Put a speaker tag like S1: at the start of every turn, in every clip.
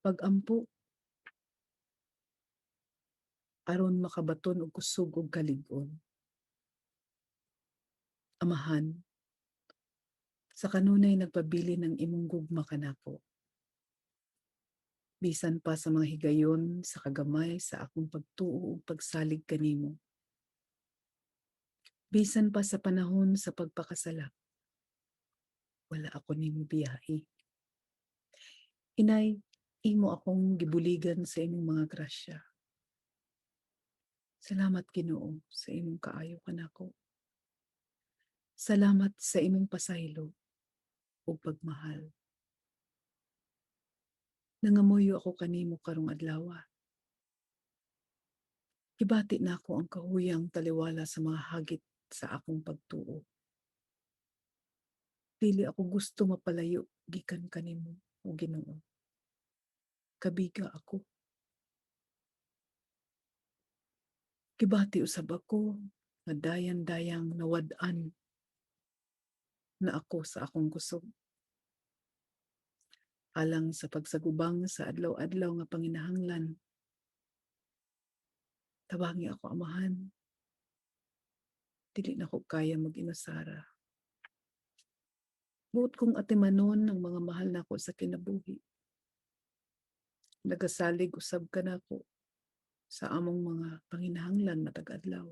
S1: Pag-ampo aron makabaton og kusog ug kalig-on. Amahan, sa kanunay nagpabilin ang imong gugma kanako. Bisan pa sa mga higayon sa kagamay sa akong pagtuo ug pagsalig kanimo. Bisan pa sa panahon sa pagpakasala, wala ako nimo biyai. Inay, imo akong gibuligan sa imong mga grasya. Salamat, Ginoo, sa imong kaayo kanako. Salamat sa imong pasaylo ug pagmahal. Nangamuyo ako kanimo karong adlaw. Gibati nako ang kahuyang taliwala sa mga hagit sa akong pagtuo. Dili ako gusto mapalayo gikan kanimo, o Ginoo. Kabiga ako. Gibati usab ako nga dayan-dayang nawad-an na ako sa akong kusog. Alang sa pagsagubang sa adlaw-adlaw nga panginahanglan. Tabangi ako, Amahan. Dili nako kaya mag-inusara. Buot kong atimanon ang mga mahal nako sa kinabuhi. Nagasalig usab kanako sa among mga panginahanglan matag adlaw.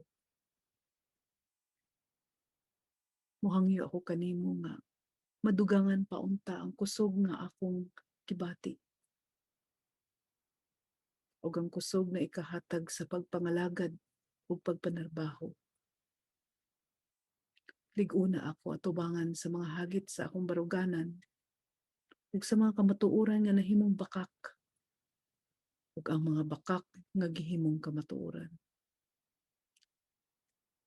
S1: Muhangyo ako kanimo nga madugangan pa unta ang kusog nga akong gibati ug ang kusog na ikahatag sa pagpangalagad ug pagpanarbaho. Lig-una ako atubangan sa mga hagit sa akong baruganan ug sa mga kamatuoran nga nahimong bakak ug ang mga bakak nga gihimong kamatuoran.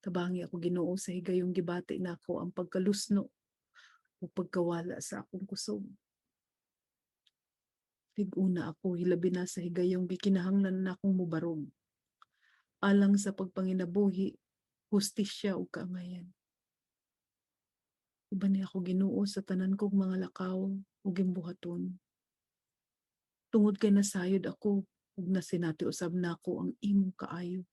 S1: Tabangi ako, Ginoo, sa higayong gibati nako ang pagkalusno ug pagkawala sa akong kusog. Lig-una ako hilabi na sa higayong gikinahanglan nakong mobarog alang sa pagpanginabuhi, hustisya ug kaangayan. Ubani ako, Ginoo, sa tanan kong mga lakaw ug gimbuhaton. Tungod kay nasayod ako ug nasinati usab nako ang imong kaayo.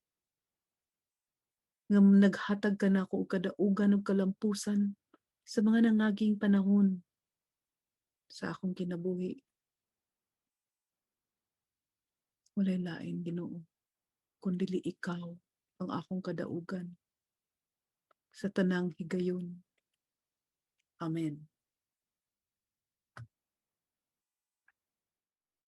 S1: Nga naghatag ka nako og kadaugan ug kalampusan sa mga nangaging panahon sa akong kinabuhi. Walay lain, Ginoo, kun dili ikaw ang akong kadaugan sa tanang higayon. Amen.